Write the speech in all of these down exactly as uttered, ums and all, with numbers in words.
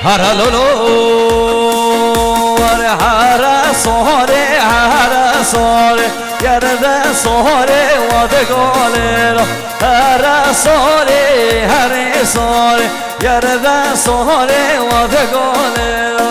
Here lolo, here, here sore, here sore, yerde sore, wade golero. Here sore, here sore, yerde sore, wade golero.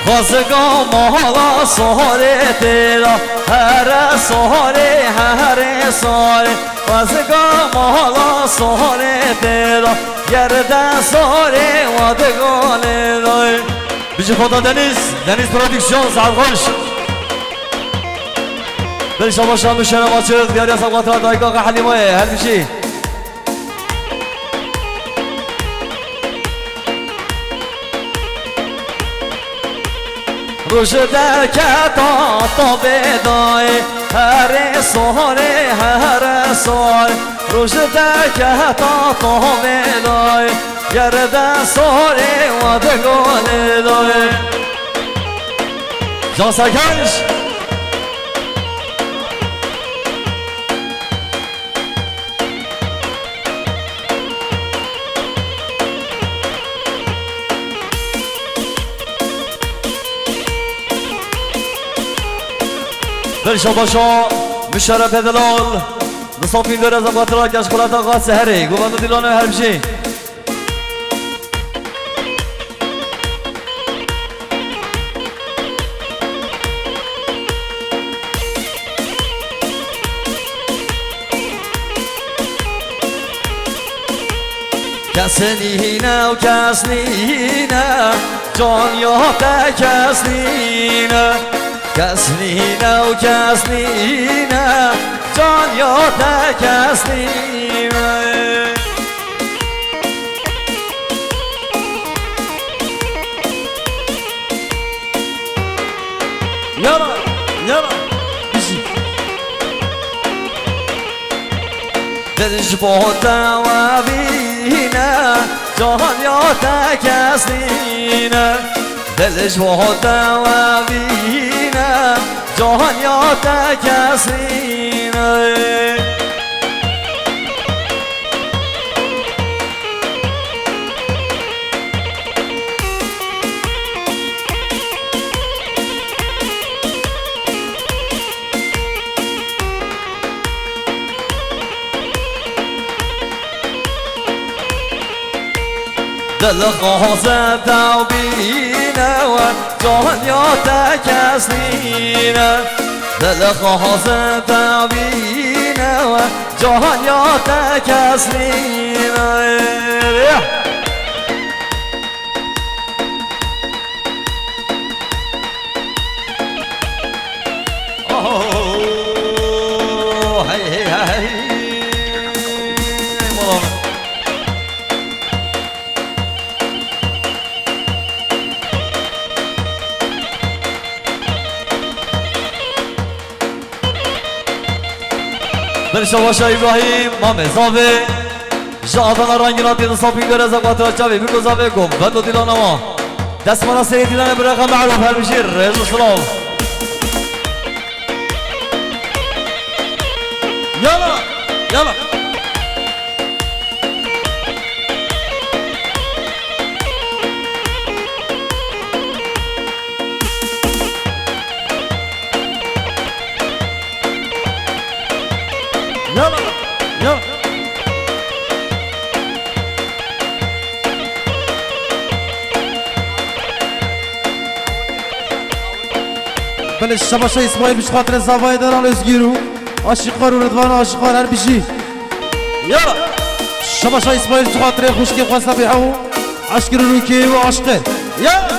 Xwaziga mala sore têra, here sore, here sore. Xwaziga mala sore têra, yerde sore wa digole doy. Bijî Xweda Deniz, Deniz Prodüksiyon, saet xweş. Ber şabaşa min şeref açıq, diyar yasa xatira dayika Helîmayê, her bijî. Roj derketa tavê dayê, here sore, here sore. Roj derketa tavê dayê, yerde sore wa digole dayê. Can Serkenç. Ber şabaşa min şeref Delal. Di safî dore zebatira keşkolata xase herê. Govendo Dîlano her bijî. Kes nîne û kes nîne, can ya te kes nîne. Kes nîne û kes nîne, can ya te kes nîne. Yala, yala, bijî. Dil ji bo te wevîne, can ya te kes nîne. Dil ji bo te wevîne, can ya te kes nîne. Dil xwaze te bîne we, can ya te kes nîne. Dil xwaze te bîne we, can ya te kes nîne. Oh, hey, hey, hey. Ey, mola. Ber şabaşa Îbrahîm, Mamê Zavê. Ji Adana rengîn hatî di sapî göre zevqatira çavê biko zavê ku veto dîlana wa. Destmala serê dîlanê bi reqa merûf her bijî rêz û silav. Yala, yala. Yala, yala. Belê şabaşa Îsmaîl bi xatirê zavayê Delal Özgür û aşiqar û Ridvan aşiqar her bijî. Yala. Şabaşa Îsmaîl bi xatirê xwişkê xwe Sebîha û aşkir û rûkê û aşqê. Yala.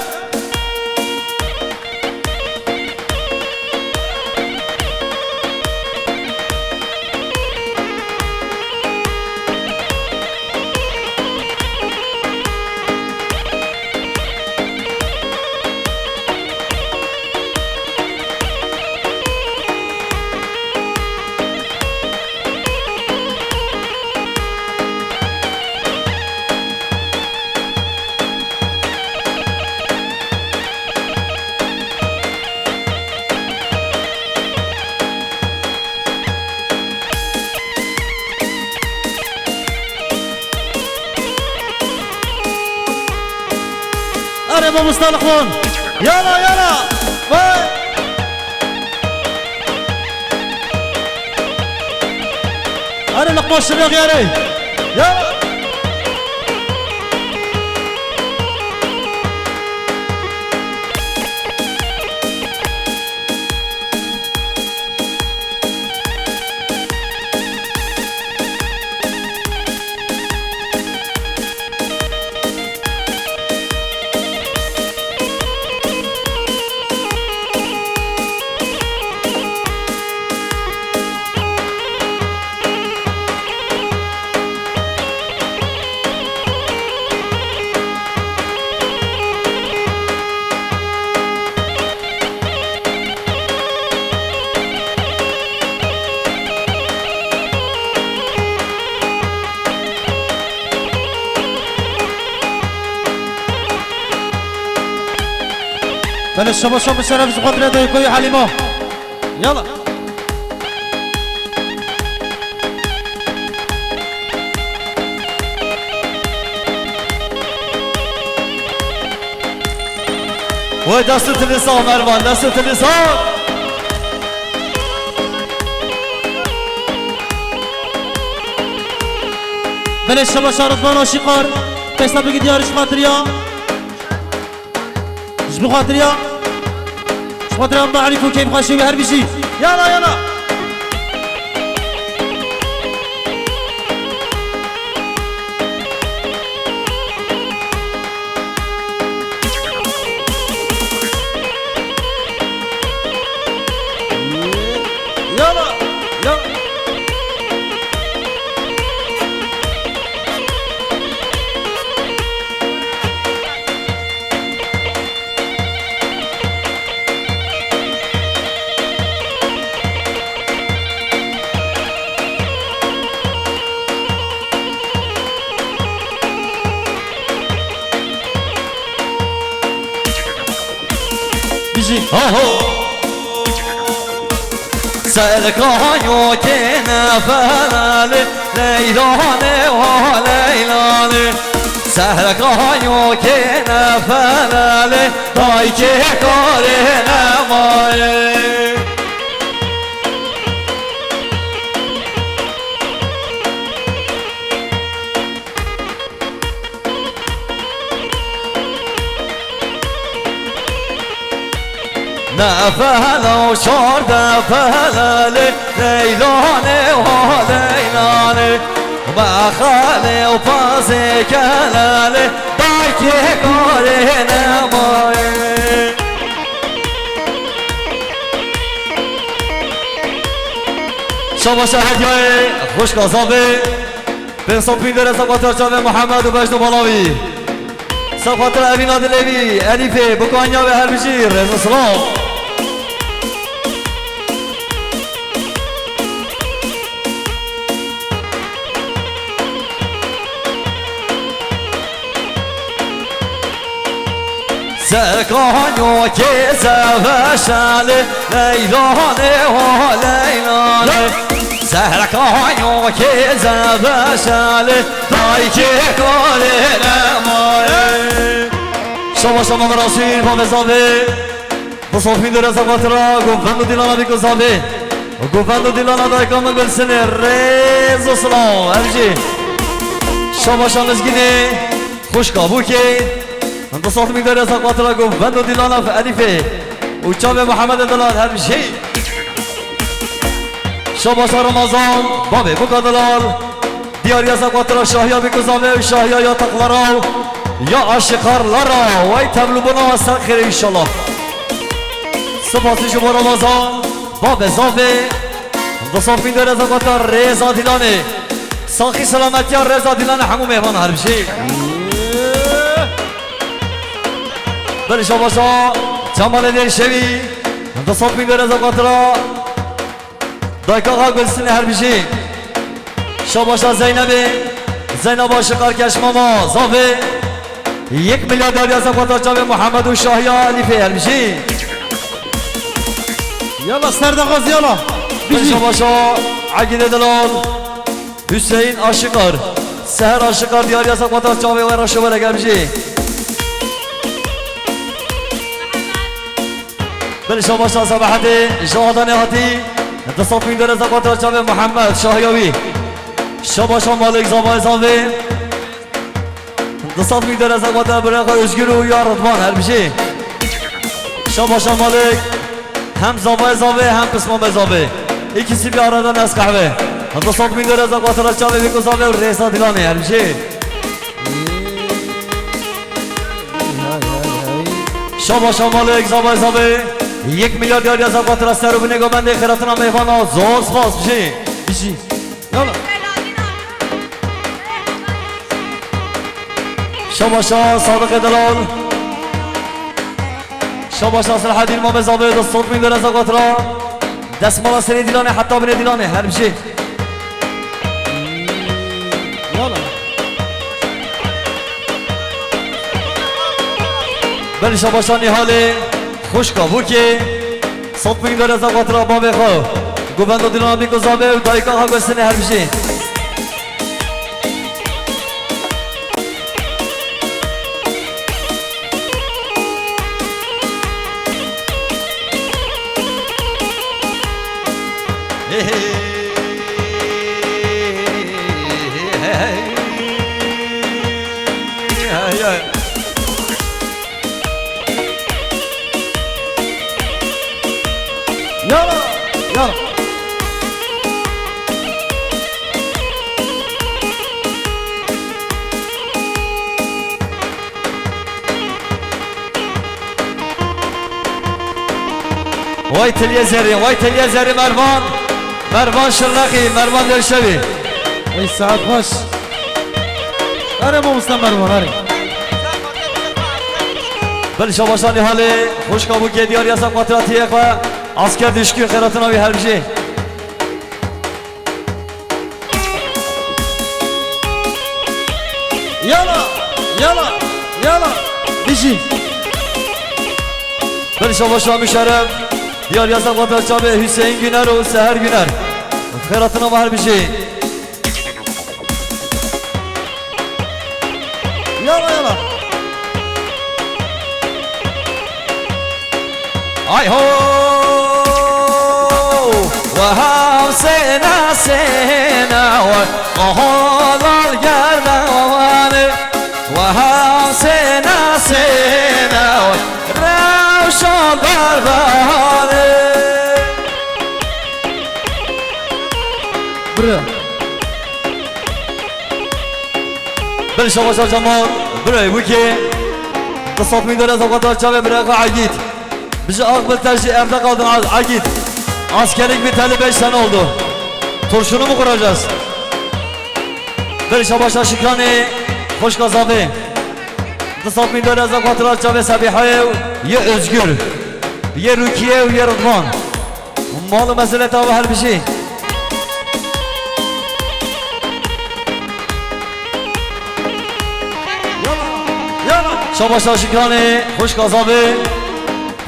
Mamosta Lixwan. Yala, yala. Vay. Erê, Lixwan şirî erê. Yala. Belê, şaba, şaba, şeref ji xwe dire dayikoyê Helîma. Yala. Wey, dest û tilî sax Mervan, dest û tilî sax. Belê, şaba, şarotmana şîqar. Pêşta bigî diyar ji xatiriya. Ji bo xatiriya, ji xatiriya Emma Elîf û keyfxweşê wî, her bijî. Yala, yala. Yala, yala. Bijî. Aho! Serkayo kêne felali, Leylanê wa Leylanê. Serkayo kêne felali, dayikê karê nemaye. Ne fehele û çarde fehelelê, Leylanê wa Leylanê. Mexelê û pazê kelelê, dayikê karê nemaye. Şabaşa hediyayê xwişka Zavê. Pênc sed pîndere ser xatir çavê Muhammed û Bejno Balawî. Ser xatir Evîna Dilêvî, Elîfê, Bukanya ve her bijî, rêz û silav. Serkanyo kêze veşelê, Leylanê wa Leylanê. Serkanyo kêze veşelê, dayikê karê nemaye. Şaba şaba Mirasî, bavê Zavê. Bi sofîn de reza xatira, govend û dîlana bîko Zavê. Govend û dîlana dayika min Gulsinê, rêz û silav. Ev jî şaba şa Mizgînê. Xwişka Bûkê, hindisat mîdar ya Saqatira govend û dîlana fi Elîfê û çavê Muhammed Delal her bijî. Şabaşa Ramazan, bavê Bûka Delal, diyar ya Saqatira şahiya bîko Zavê û şahiya ya Taqlara û ya Aşiqarlara, wey tevlûbûna we ser xêrê înşallah. Sipasî ji bo Ramazan, bavê Zavê, hindisat mîdar ya Saqatira rêza dîlanê. Saxî selametiya rêza dîlan hemû mêvan her bijî. Belê şabaşa Cemalê Dêrşevî, hindisat mîdar ya Saqatira. Dayka Gulsinê her bijî. Şabaşa Zeynebê, Zeyneba Şiqar Keşmama, Zavê. Yek milyar dariya Saqatira çavê Muhammed û Şahiya Elîfê her bijî. Yala serdexaz yala. Belê şabaşa Egîdê Delal. Hüseyin Aşıkar. Seher Aşıkar diyariya Saqatira çavê we re şoverek em jî. Belê şabaşa Sebahetê, ji Adanê hatî. Du sed mîn dore zexwatira çavê Muhammed Şahyawî. Şabaşa Malik Zavay Zavê. Du sed mîn dore zexwatira birêxa Özgür û ya Rıdvan her bijî. Şabaşa Malik. Hem Zavay Zavê hem Pismamê Zavê. İkisi bir arada nes qehve. Du sed mîn dore zexwatira çavê Biko Zavê û Rêsa Dilanê her bijî. Şabaşa Malik Zavay Zavê. Yek milyar diyar ya zexwatira ser û binê gobendê xêratina mêvana zor spas bijî. Bijî. Yala. Şabaşa Sadık Delal. Şabaşa Selahaddin Mamez abi, du sed mîn dore zexwatira. Destmala serê Dilanê heta binê Dilanê her bijî. Yala. Belê şabaşa Nîhalê, xwişka Bûkê. Sed mîn dore zexwatira bavê xwe. Govenda Dilana Bîko Zavê û dayika xwe Gulsine her bijî. Yala, yala. Vay tiliye zerrî, vay tiliye zerrî Mervan. Mervan Şirnexî, Mervan Derşevî. Ey saet baş. Erê mamosta Mervan, erê. Belê şabaşa Nîhalê, xwişka Bûkê diyar ya zexwatira tiyê xwe. Asker dişkî xêratina wî her bijî. Yala, yala, yala. Bijî. Belê şabaşa Muşerref. Diyar ya zexwatira çavê Hüseyin Güner û Seher Güner. Xêratina me her bijî. Yala, yala. Ay ho! Weha sêne sêne we, qoholal gerdewane. Weha sêne sêne we, rewşa berbehane. Bira. Belê şabaşa Cemal, birayê Bûkê. Du sed mîn dore zexwatira çavê birayê xwe Egîd. Bijî Akbil te jî evde qaldin Egîd. Askerlik biteli beş sene oldu. Turşunu mu kuracağız? Belê şabaşa Şikranê, xwişka Zavê. Du sed mîn dore zexwatira çavê Sebîhayê û yê Özgür. Yê Rukiye û yê Rıdvan. Mal û mezeleta we her bijî. Şabaşa Şikranê, xwişka Zavê.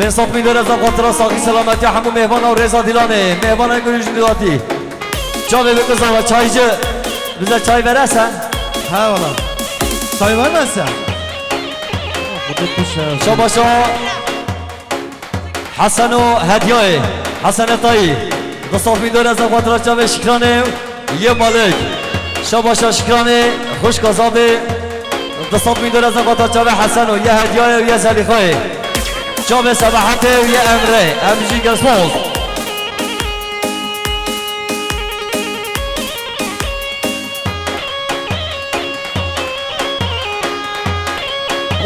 Pênc sed mîn dore zexwatira saxî selametiya hemû mêvana û rêza Dilanê. Mêvana gurî ji Dilatî. Çavê bike Zava, çaycı. Bize çay veresen. Ha wala. Çay vermesen. Şabaşa. Heseno Hedyayê, Hesene Tayî, du sed mîn dore zexwatira çavê Şikranê yê Malik. Şabaşa Şikranê, xwişka Zavê, du sed mîn dore zexwatira çavê Heseno, yê Hedyayê û yê Zelîxayê. Çavê Sebahetê û yê Emrê, em jî gespoz.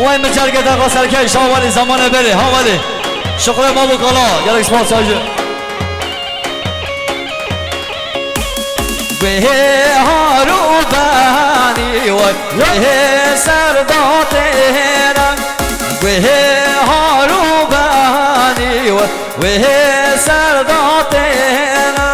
Vay min cergê te xwe serkey, şa welî, zemanê berê, ha welî. Şuxulê mal û kala, gelek spas çaycı. Guhê har û banî we, guhê ser datêne. Guhê har û banî we, guhê ser datêne.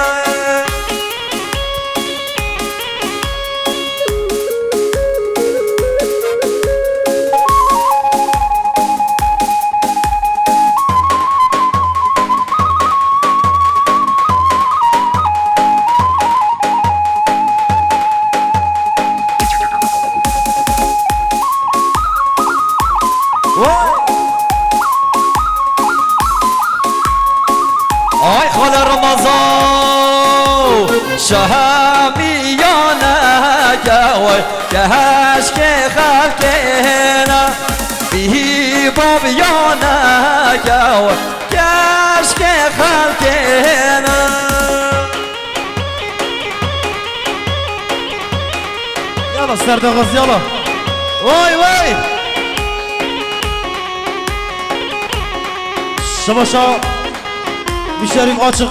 Ramazan şehemiyane kewe keşkê xelkêne bî babiyane kewe keşkê xelkêne. Yala Serdar Gazi, yala. Vay vay. Şebaşa Müşerif Açık,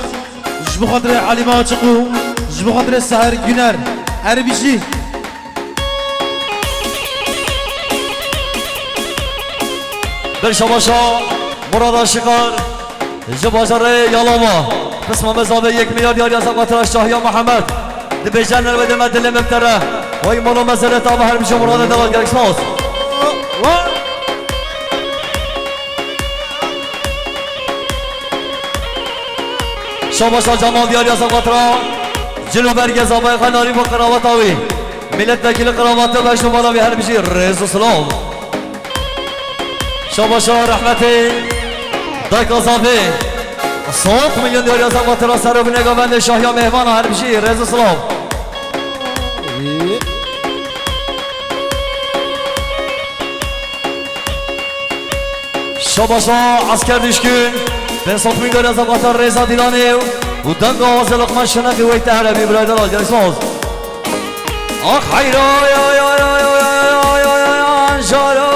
ji bo xatirê Halime Açık û ji bo xatirê Seher Güner. Erbîjî. Ber şebaşa Murada Şikar. Ji bajarê Yalova, qisma mezavê yek milyar diyar ya zexwatira Şahiya Mihemed. Dibêje nerve deme dilê me btere. Way mala me zere tava her bijî Muradê delal gerek spas. Şabaşa Cemal diyar ya zexwatira. Cil û berge zavayê xwe narî bo qerawata wî. Milletvekili qerawata beş numara wî her bijî rêz û silav. Şabaşa rehmetê dayka Zafê. Sed milyon diyar ya zexwatira ser û binê govendê Şahiya Mêhvana her bijî rêz û silav. Şabaşa Esker Düşkün. Pênc sed milyon diyar ya zexwatira rêza Dîlanê û deng û awazê Luqman Şeneqî wey te here bî birayê delal gerek spas. Ax heyra ya ya ya ya ya ya ya ya ya jaro.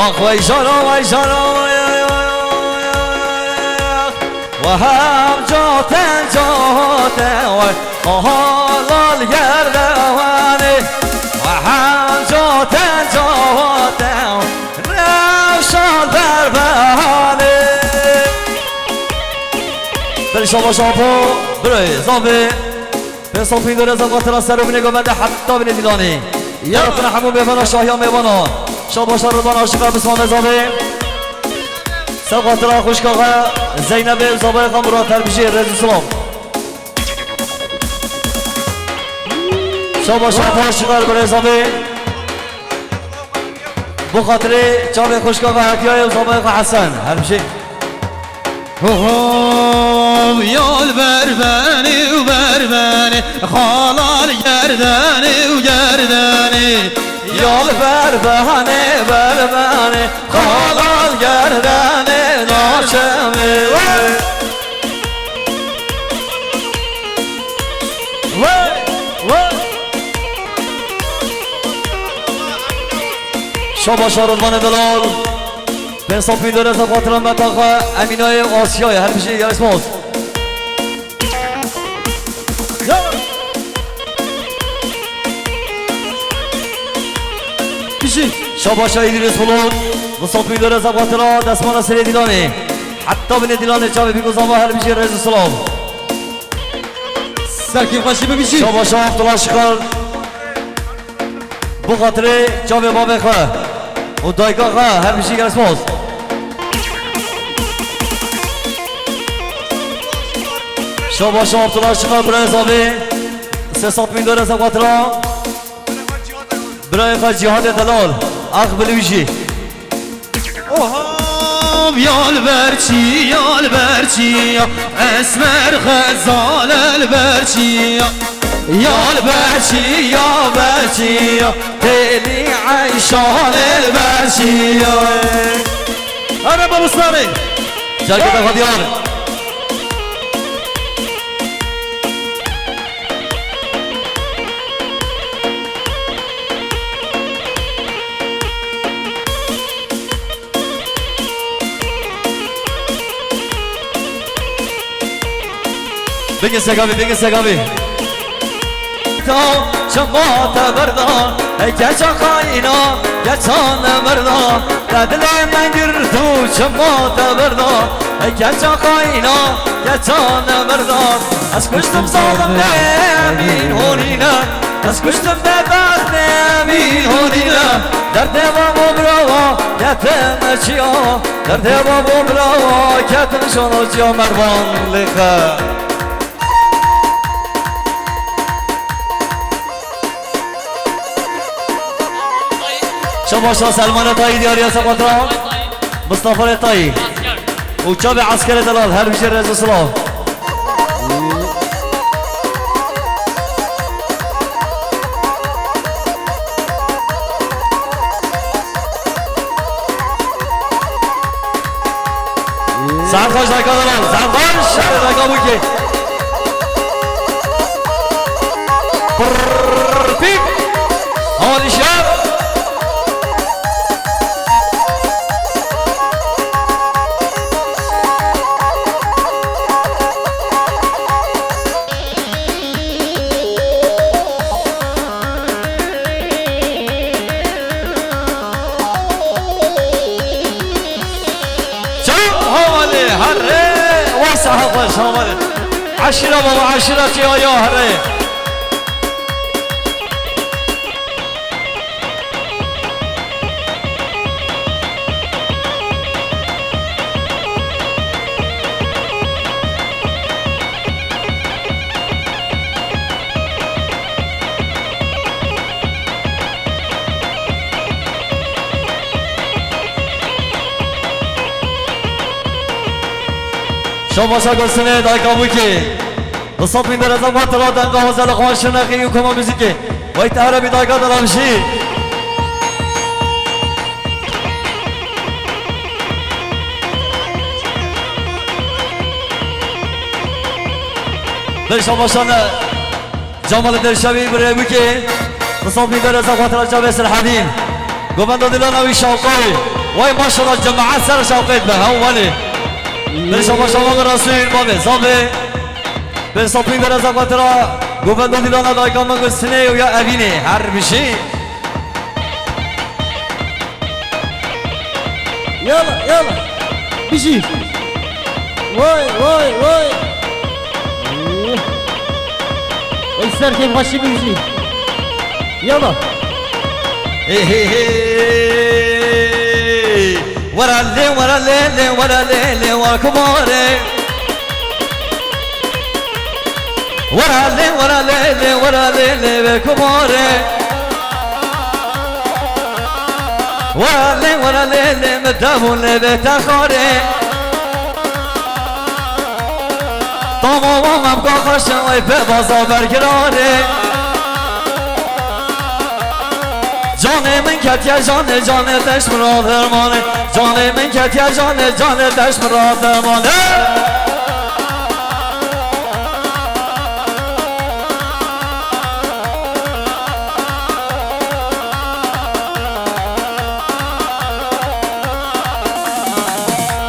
Ax wey jaro wey jaro ya ya ya ya ya ya. Ve hem caten caten wey halal yerde vane. Ve hem caten caten revşal berbane. Ber şabaşa bo birayê Zafê. Pênc sed pîndor ez xatira ser û binê govende heta binê Dîlanê. Yaratine hemû mêvana Şahiya mêvana. Şabaşa Ridvan aşiqa Bismame Zavê. Ser xatira xwişka xwe Zeynebê û zavayê xwe Murat her bijî rêz û silav. Şabaşa xwe aşiqa li birê Zavê. Bo xatirê çavê xwişka xwe Hetiyayê û zavayê xwe Hesen. Her bijî. Hov, ya li berbenê û berbenê, xalal gerdenê û gerdenê. Ya li berbenê, berbenê, xalal gerdenê naçemê. Wey, wey. Şabaşa Ridvanê delal. Pênc sed pîndor ez xatira meta xwe Emînayê û Asyayê her bijî ya Esmos. Bijî. Şabaşa Îdrîs Bulut. Du sed pîndor ez xatira desmana serê Dîlanê. Heta binê Dîlanê çavê bî ku zava her bijî rêz û silav. Serkêf xweşî bibijî. Şabaşa Abdullah Şikar. Bo xatirê çavê bavê xwe û dayika xwe her bijî gelek spas. Şabaşa Abdullah Şikar birayê zavê. Sê sed mîn dore zexwatira. Birayê xwe Cîhadê delal. Ax bilûjî. Oha, ya li ber çi, ya li ber çi ya, Esmer Xezal li ber çi ya. Ya li ber çi, ya ber çi ya, Têlî Eyşan li ber çi ya. Here mamostanê. Caketa xwe diyar. Bigin segavê, bigin segavê. Ta çima te berda, ey keça xayîna, keça nemerda, te dilê me girt û çima te berda, ey keça xayîna, keça nemerda. Ez kuştim zalim, ne Emîn honî ne. Ez kuştim, ne derdê Emîn honî ne. Derdê babo birava ketime çiya. Derdê babo birava ketime şano çiya Mervan lêxe. Şabaşa Selmane Tayî diyariya Seqatra. Mustafa Tayî. Û çavê eskerê delal, her bijî rêz û silav. Saet xweş dayka delal, saet xweş, şerê dayka bûkê. Prrrr, pîk. Hava dişar. Çaw havalê herê, wasa havalê havalê. Eşîra baba, eşîra çiya ya herê. Şabaşa Gulsine, dayka Bûkê. Bi sed mîn derece got tira denga Hozel Xwan Şirnexî û koma muzîkê. Wey te erebî dayka Delamşî. Bin şabaşane Cemalê Derşevî bi rêbikê. Bi sed mîn derece got tira çavê Silhedîn. Govenda dilana wî şawqay. Wey maşallah cemaet ser şawqê dibe. Hew welê. Bin şabaşa Mame Resûl, Mame Zabê. Bin sed mîn derece got tira govenda dilana dayka min Gulsine û ya Evînê. Her bijî. Yala, yala. Bijî. Vay, vay, vay. Ey ser kêfxweşî bijî. Yala. Hey, hey, hey. Were lê, were lê, lê, were lê, lê, were kumare. Were lê, were lê, lê, were lê, lê, be kumare. Were lê, were lê, lê, min debû lê, be te xare. Tamam, tamam, ka xweşin, wey pê baza bergirare. Canê min ketiye, canê, canê, teş min ra dermanê. Canê min ketiye, canê, canê, teş min ra dermanê.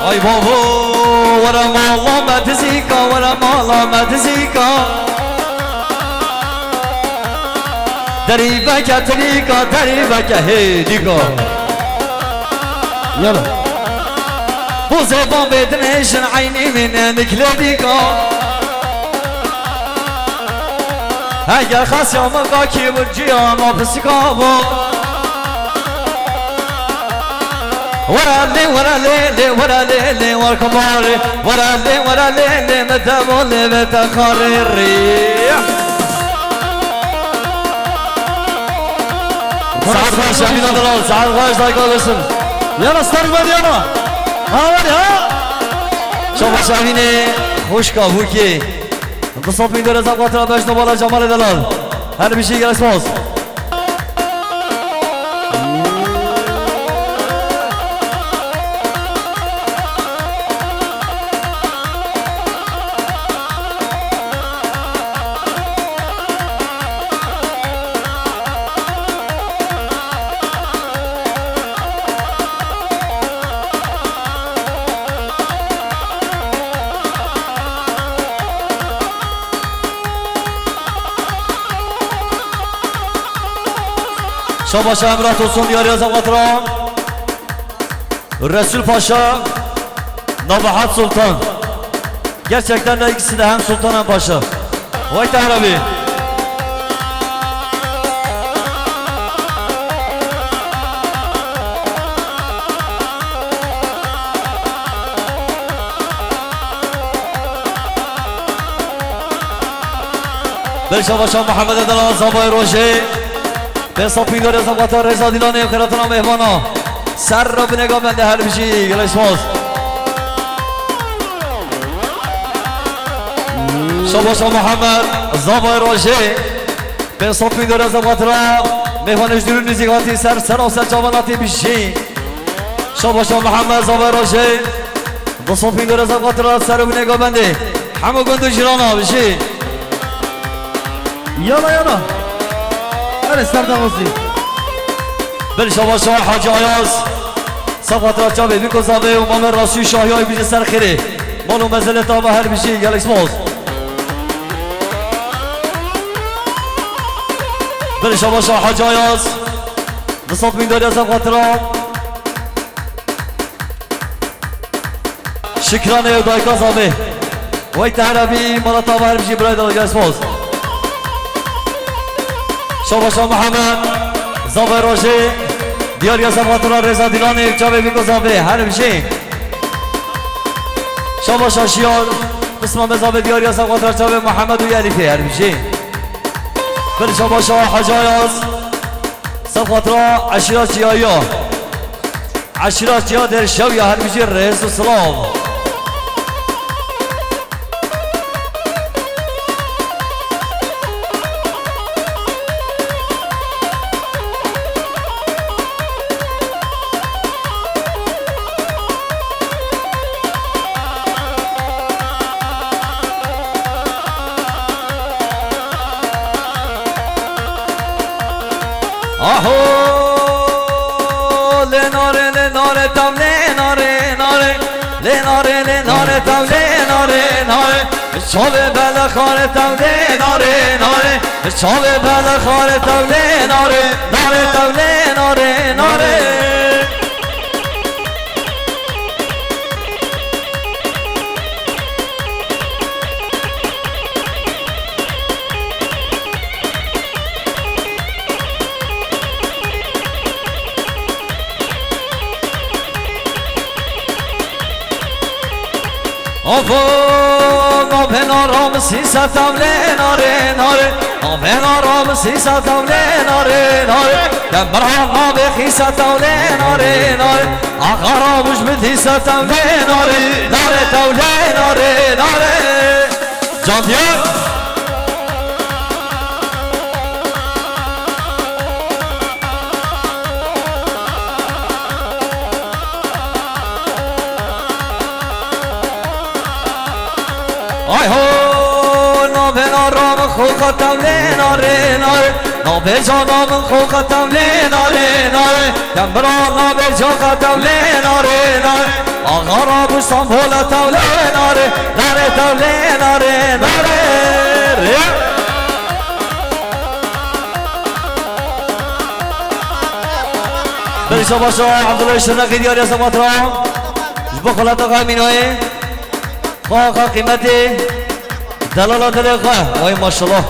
Ay babo, were mala me dizîka, were mala me dizîka. Derî veke tirîka, derî veke hêdîka. Yala. Bu zeban bê dinêşin eynî min nikle dîka. Heger xasya min kakî bû ciya ma pisika bû. Were lê, were lê, lê, were lê, lê, war kumarê. Were lê, were lê, lê, me demo lê, me te xarê rê. Saet xweş, Emîna Delal, saet xweş, dayka Gulsine. Yana, star ver yana. Ha, ver ha. Şabaş Emînê, xwişka Bûkê. Bi sed mîn derece got tira beş numara Cemalê Delal. Her bijî, gelek spas. Şabaşa Emrah Tosun, diyarî Azam Xatira. Resul Paşa, Nebahat Sultan. Gerçekten de ikisi de hem sultan hem paşa. Vay Tahir abi. Berşa Başa Muhammed Edel Azam Bay Roje. Pênc sed pîndor êza xwe ta rêza dîlanê û xêratana mêhmana. Ser re binêga bende her bijî, gelek spas. Şabaşa Muhammed, zavay rojê. Pênc sed bin dore zevatira. Mêvanê ji dûr û nêzîk hatî ser, ser û ser çavan hatî bijî. Şabaşa Muhammed, zavay rojê. Du sed bin dore zevatira ser û binê gobendê. Hemû gund û cîrana bijî. Yala, yala. Erê ser dawazî. Bil şabaşa Hacı Ayaz. Sefatra çavê Bîko Zavê û Mamer Rasû Şahiya bijî ser xêrê. Mal û mezelê tava her bijî, gelek spas. Bil şabaşa Hacı Ayaz. Du sed bin dore zevatira. Şikranê û dayika Zavê. Wey te her hebî, mala tava her bijî birayê de, gelek spas. Şabaşa Muhammed, zavay rojê, diyariya zevatira Rêza Dîlanê, çavê Bîko Zavê, her bijî. Şabaşa Şiyar, qisma me Zavê, diyariya zevatira çavê Muhammed û Elîfê, her bijî. Bil şabaşa Hacı Ayaz, zevatira eşîra Çiyaya. Eşîra Çiya Derşew ya, her bijî rêz û silav. Aho, lê nare, lê nare, tam lê nare, nare. Lê nare, lê nare, tam lê nare, nare. Çavê bele xare, tam lê nare, nare. Çavê bele xare, tam lê nare, nare, tam lê nare, nare. Ofo, navê naram sîse tevlê nare nare. Navê naram sîse tevlê nare nare. Demira navê xîse tevlê nare nare. Axara buj bi dîse tevlê nare nare, tevlê nare nare. Can Diyar. Ay ho, navê nara min xo xetem lê nare nare. Navê cana min xo xetem lê nare nare. Demira navê ca xetem lê nare nare. Axara bu Stenbolê tevlê nare nare, tevlê nare nare. Berî şabaşa Abdullah Şirnexî diyariya Sebatira. Ji bo xelata xwe Emînayê. Xwe xwe qîmetê. Delala dilê xwe. Vay maşallah.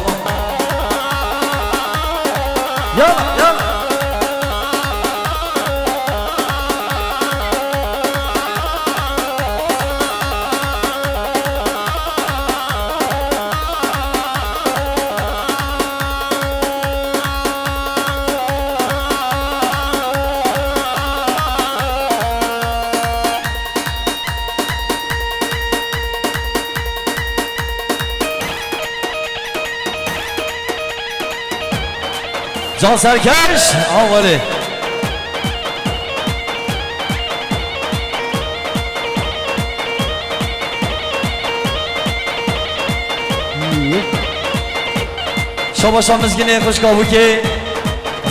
Ya, ya. Can Serkeş, aferin. Şabaşa Mizgînê xwişka Bûkê.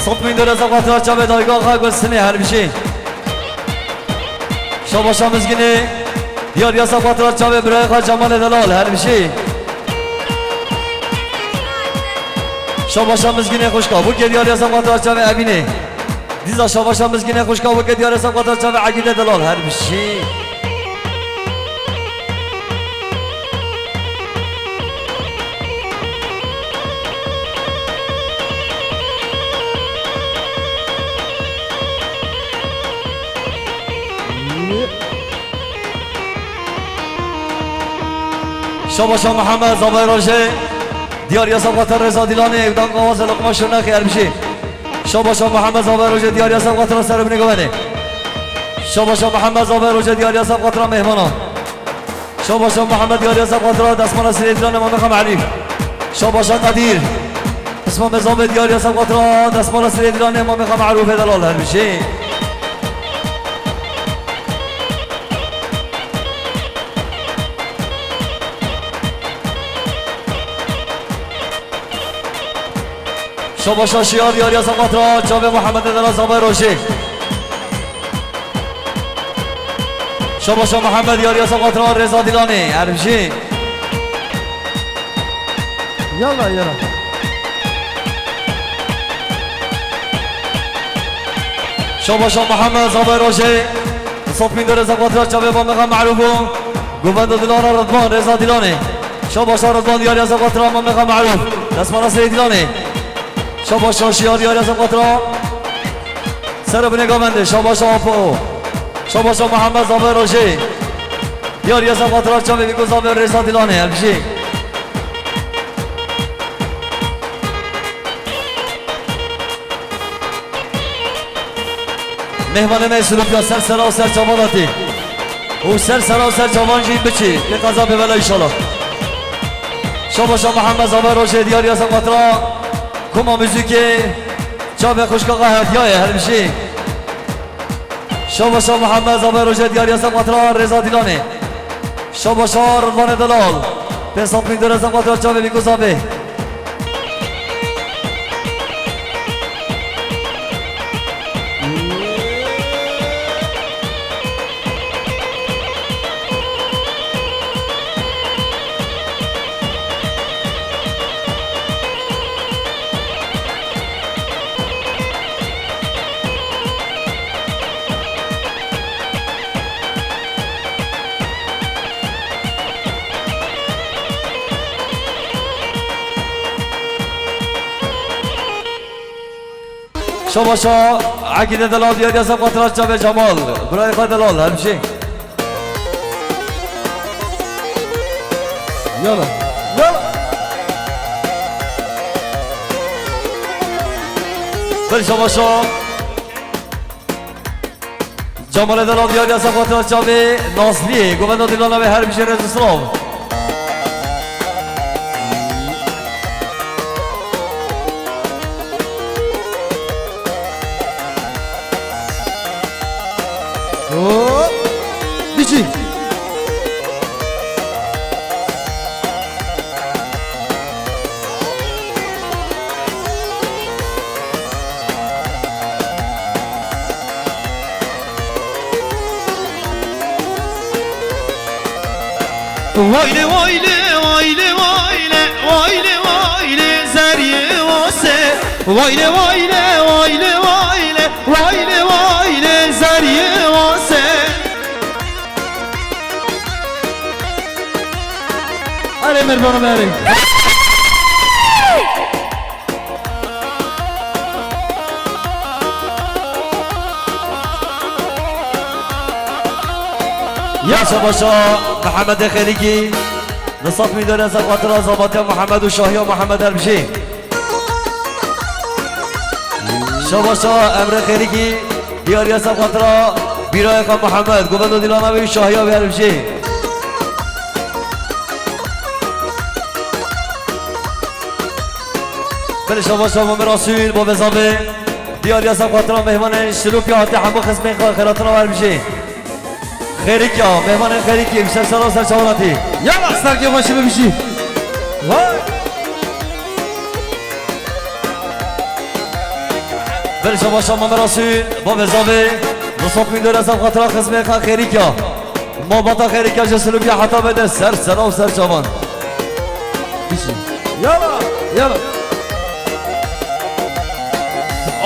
Sed mîn dore zexatira çavê dayika xwe Gulstinê her bijî. Şabaşa Mizgînê, diyar yasa xatira çavê birayê xwe Cemalê Delal, her bijî. Şabaşa Mizgînê xwişka Bûkê, diyar yasa xatira çavê Ebînê. Dîza şabaşa Mizgînê xwişka Bûkê, diyar yasa xatira çavê Egîdê Delal, her bijî. Şabaşa Mihemed, zavay rojê. Diyar yasa xatir Rêza Dîlanê, û dang awaze Luqman Şirnexî, her bijî. Şabaşa Mihemed, zavay rojê, diyar yasa xatira ser binê guvenê. Şabaşa Mihemed, zavay rojê, diyar yasa xatira mêhmana. Şabaşa Muhammed, diyar yasa xatira, destmala sirê dilanê Mamê Xam Elî. Şabaşa Qedîr. Pisma mezabê, diyar yasa xatira, destmala sirê dilanê Mamê Xam Elî, fê delal her bişî. Şabaşa Şiyar, diyar yasa xatira, çavê Muhammed Edela Zavay Rojê. Şabaşa Muhammed, diyar yasa xatira, Rêza Dilanê, her bişî. Yala, yala. Şabaşa Muhammed, Zavay Rojê. Sopîn de Rêza xatira, çavê Mamê Xam Elî bû. Govenda Dilana Ridvan, Rêza Dilanê. Şabaşa Ridvan, diyar yasa xatira, Mamê Xam Elî. Destmala sirê Dilanê. Şabaşa Şiyar, diyar yasa xatira. Sere binê gavendê, şabaşa Apo. Şabaşa Muhammed, Zavay Rojê. Diyar yasa xatira, çavê Vîko Zavê, Rêza Dilanê, her bişî. Mêhmanê me Silopya ser sera û ser çavan hatî. Û ser sera û ser çavan jî biçî. Pê qeza bê bela înşallah. Şabaşa Muhammed, Zavay Rojê, diyar yasa xatira. Koma muzîkê. Çavê xwişka Qehetiya ye, her bişî. Şabaşa Muhammed, Zavay Rojê, diyar yasa xatira, Rêza Dilanê. Şabaşa Ridvanê Delal. Pê sed bin dere yasa xatira, çavê Vîko Zavê. Şabaşa Ekîde Delal, diyar yasa xatira, çavê Cemal. Birayê xwe Delal, hemşî. Yala. Yala. Bir şabaşa. Cemalê Delal, diyar yasa xatira, çavê Nazliyê. Govenda Dilana ve her bişî, rêz û silav. Hop. Biçî. Vayle, vayle, vayle, vayle, vayle, vayle, zerye vase. Vayle, vayle, vayle, vayle, vayle, vayle, zerye vase. Erê, mervanım, erê. Ya şabaşa Mehemedê Xêrîkî, li saf mîdorê ser xatira Zabatiya Muhammed û Şahiya Muhammed Erbijî. Şabaşa Emre Xêrîkî, diyariya ser xatira Bîrayê xwe Muhammed, Govendo Dîlana wî Şahiya wî Erbijî. Belê şabaşa Mamer Asûl, bo bezavê. Diyariya ser xatira mêhmanên Şilopya hate hemû xizmên xwe xêratina wer bijî. Xêrîkya, mêhmanên Xêrîkî, ser sera ser çawanatî. Yala, serkê xweşî bibijî. Vay. Belê şabaşa Mamer Asûl, bo bezavê. Li sed mîn dore ser xatira xizmên xwe Xêrîkya. Mabata Xêrîkya ji Silûkya heta vede ser sera û ser çavan. Bişî. Yala, yala.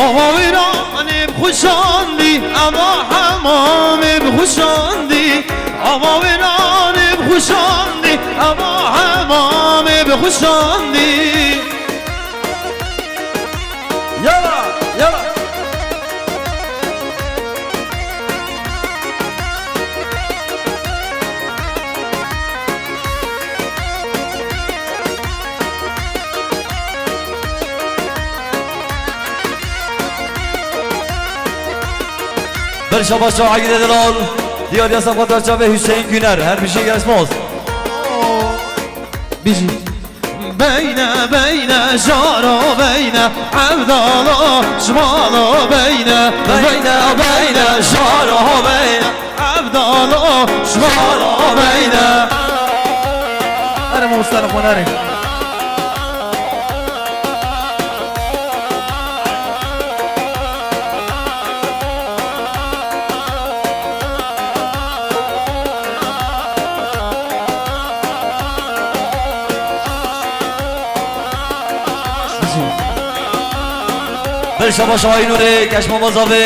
Ava wêranê bixuşandî, ava hemamê bixuşandî. Ava wêranê bixuşandî, ava hemamê bixuşandî. Yala, yala. Bir şabaş çawa Egîdê Delal. Diyar yasa xwe da çavê Hüseyin Güner. Her bir şey geçmez. Bijî. Beyne beyne jaro beyne, Evdalo şmalo beyne. Beyne beyne jaro beyne, Evdalo şmalo beyne. Erê mamoste, xwe nerê. Bil şabaş Aynurê, keşma mazavê.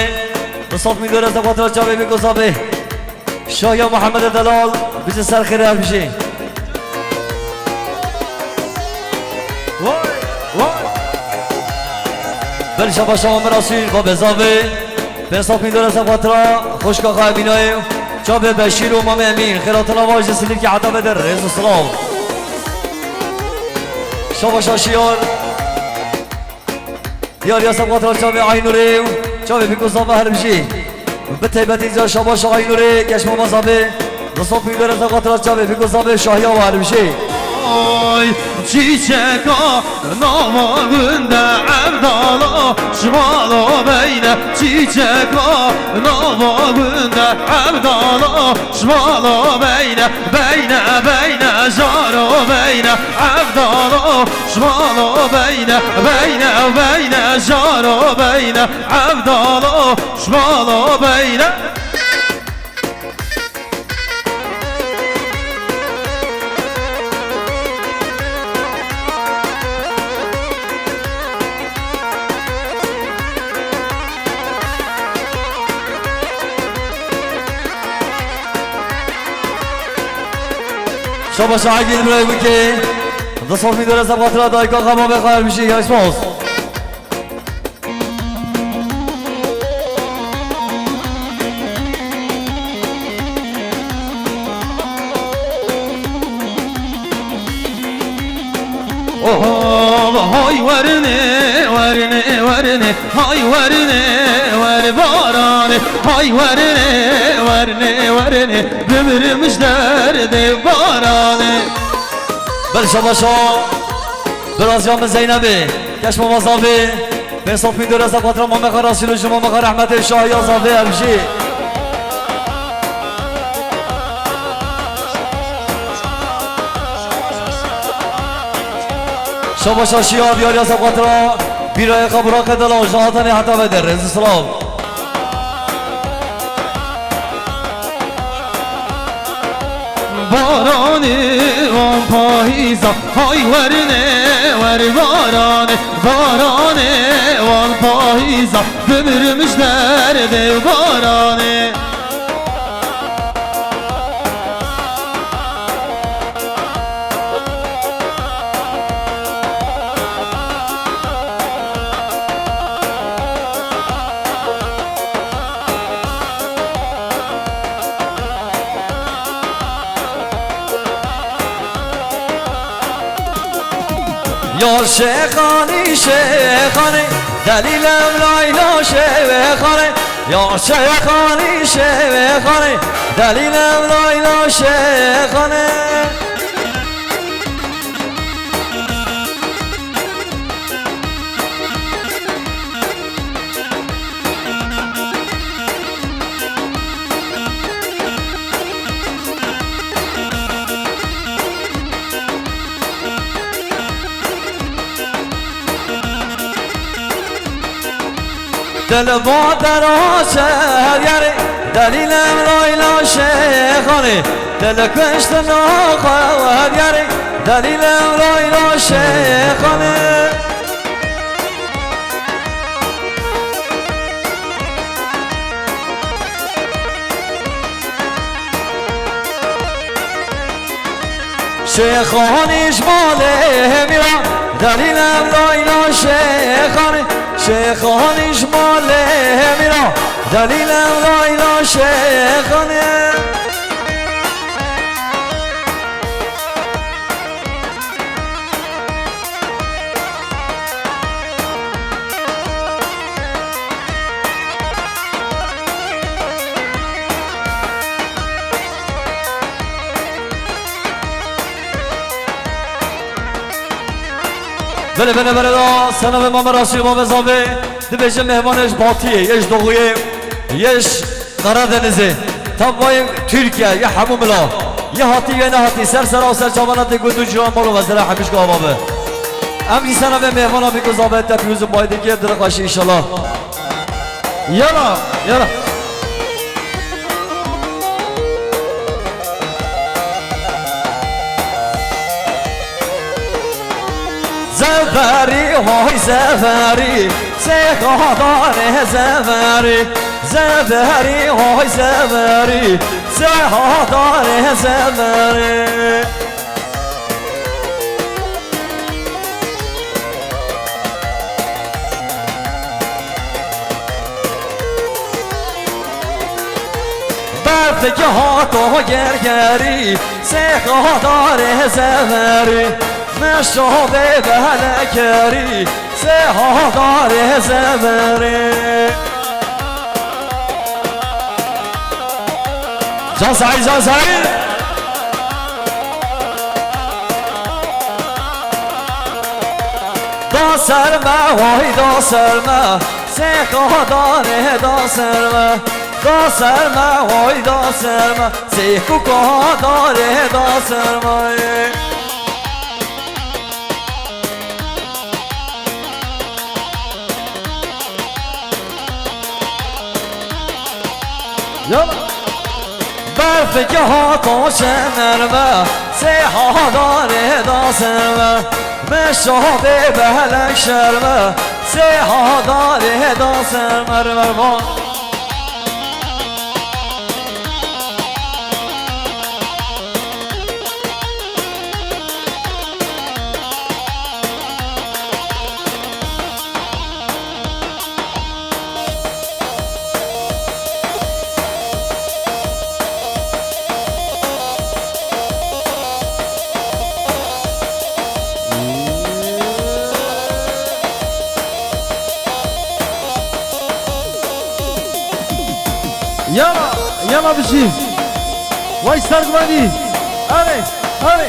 Bi saf mîndor ez xatir çavê biko zavê. Şahiya Muhammed Delal, bizi ser xêr her bijî. Vay, vay. Bil şabaş Amir Asîr, babê zavê. Pênc sed mîndor ez xatira xwişka xwe Emînayê. Çavê Beşîr û Mamê Emîn, xêratina wan ji Silîkî heta vê der rêz û silav. Şabaş Şiyar. Diyar ya xatira çavê Aynurê û çavê biko zavê her bijî. Bi taybetî ca şabaş Aynurê, keşma mazavê. Bi saf mîndor ez xatira çavê biko zavê Şahiya wan bijî. Ay, çîçeka nava gund e, Evdalo şmalo beyne. Çîçeka nava gund e, Evdalo şmalo beyne. Beyne beyne jaro beyne, Evdalo şmalo beyne. Beyne beyne jaro beyne, Evdalo şmalo beyne. Şabaş Agil birayê bike. Di sofî dore zebxatira dayika xwe, mamê xwe her bijî, yaş boz. Oho, hay werinê, werinê, werinê, hay werinê, wer baranê, hay werinê, werinê, werinê, bimirim ji derdê baranê. Bil şabaşa, birazca min Zeynebê, keşma mazavê. Pênc sed mîn dore zebxatira mamê xwe Resûlê ji mamê xwe rehmetê Şahiya zavê ev jî. Şabaşa şiya diyariya zebxatira bîrayê xwe Buraqê Delal ji Atanê heta vê derê. Rêz û silav. Baranê wan payîza, hay werinê wer baranê, baranê wan payîza, bimirim ji derdê baranê. Ya Şêxanî, Şêxanê, delîlem layla Şêxanê. Ya Şêxanî, Şêxanê, delîlem layla Şêxanê. Dil badera şeryarê, delîlem layla Şêxanê. Dil kuştina xwe weryarê, delîlem layla Şêxanê. Şêxanî ji malê hemîra, delîlem layla Şêxanê. Şêxanî ji malê hemîra, delîlem layla Şêxanê. Belê, belê, belê da, senavê Mame Raşî, Mame Zavê, dibêje mêhmanê ji Batiyê, yê ji Doğuyê, yê ji Karadenizê, tablayê Tirkiye, yê hemû mila, yê hatî, yê nehatî, ser sera û ser çavana tê got û ciwan mal û mezra hemîşka ava be. Em jî senavê mêhmana bîko Zavê te pîroz û bay dike, dirixaşî înşallah. Yala, yala. Zeverî, hay zeverî, sê qadarê zeverî. Zeverî, hay zeverî, sê qadarê zeverî. Berfeke hato gergerî, sê qadarê zeverî, meşo bê belekerî, sê qadarê zeverî. Can Saîd, Can Saîd. Da ser me, vay da ser me, sê qadarê da ser me. Da ser me, vay da ser me, sê qadarê da ser me. Yala. Berfeke hato şenerme, sê qadarê da ser me. Meşo bê belek şerme, sê qadarê da ser me, mervan. Yala, yala bijî. Vay sergvanî. Erê, erê.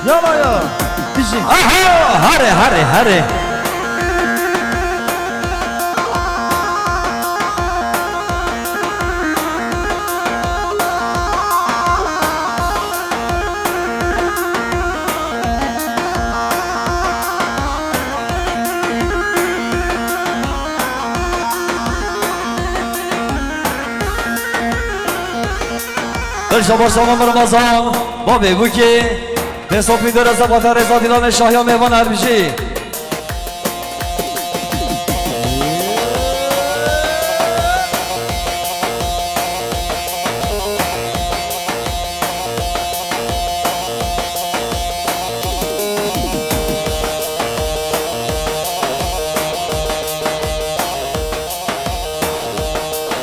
Yala ya. Bijî. Aha! Hare, hare, hare. Berşa başa Ramazan, babê bûkê, dê sopî dore zebata rêza dîlanê şahiya mêvan her bijî.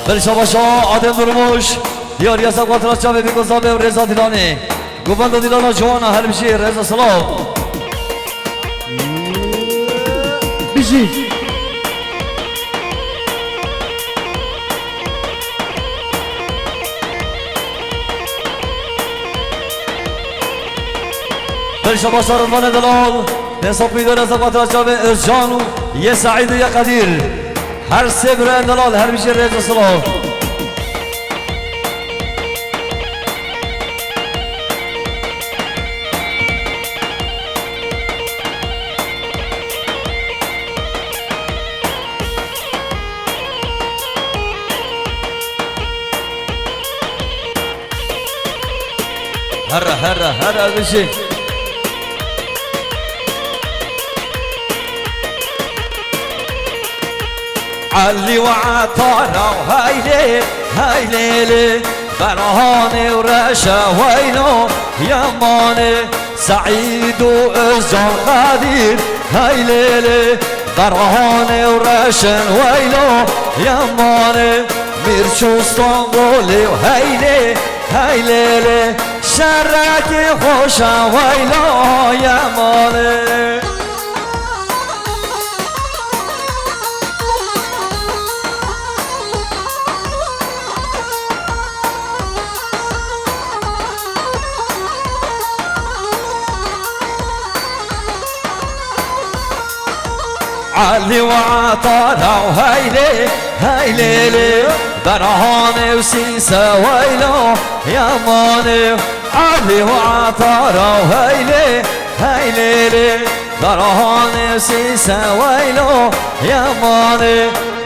Belê şabaşa Adem Durmuş, diyar yasa kuatira çavê bîko zabê û rêza dîlanê. Govenda dîlana ciwana her bijî, rêza silav. Bijî. Belê şabaşa Rizvanê Delal, dê sopî dore zebata çavê Özcan û yê Seîd û yê Qedîr. Her sê birayên delal, her bijî rêz û silav. Here, here, here, bijî. Elî û Etara heylê, heylê lê. Ferhanê û Reşe weylo yemanê. Seîd û Özcan Qedîr heylê lê. Ferhanê û Reşen weylo yemanê. Mîr çû Stenbolê û heylê, heylê lê. Şerekê xweşa weylo yemanê. Elî û Etara û heylê, heylê lê. Berhanê û Sîse weylo, yemanê. Elî û Etara û heylê, heylê lê. Berhanê û Sîse weylo, yemanê.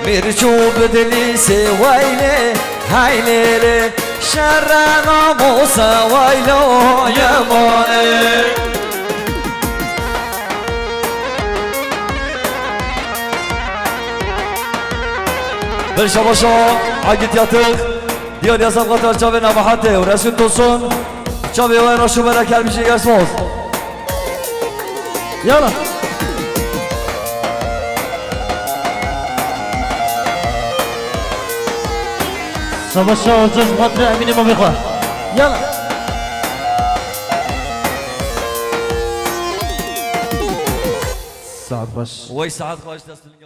Mîrçû bi dilîsê weylê, heylê lê. Şerre namûse weylo, yemanê. Bin şabaşa Agit Yatır, Diyar Yazan Qatar çavê Nebahatê û Resul Tosun, çavê wê reş û berek Gelbijî Gersmoz. Yala. Şabaşa Orca ji xatirê Emînê Mamê xwe. Yala. Saet xweş. Wey saet xweş, dest li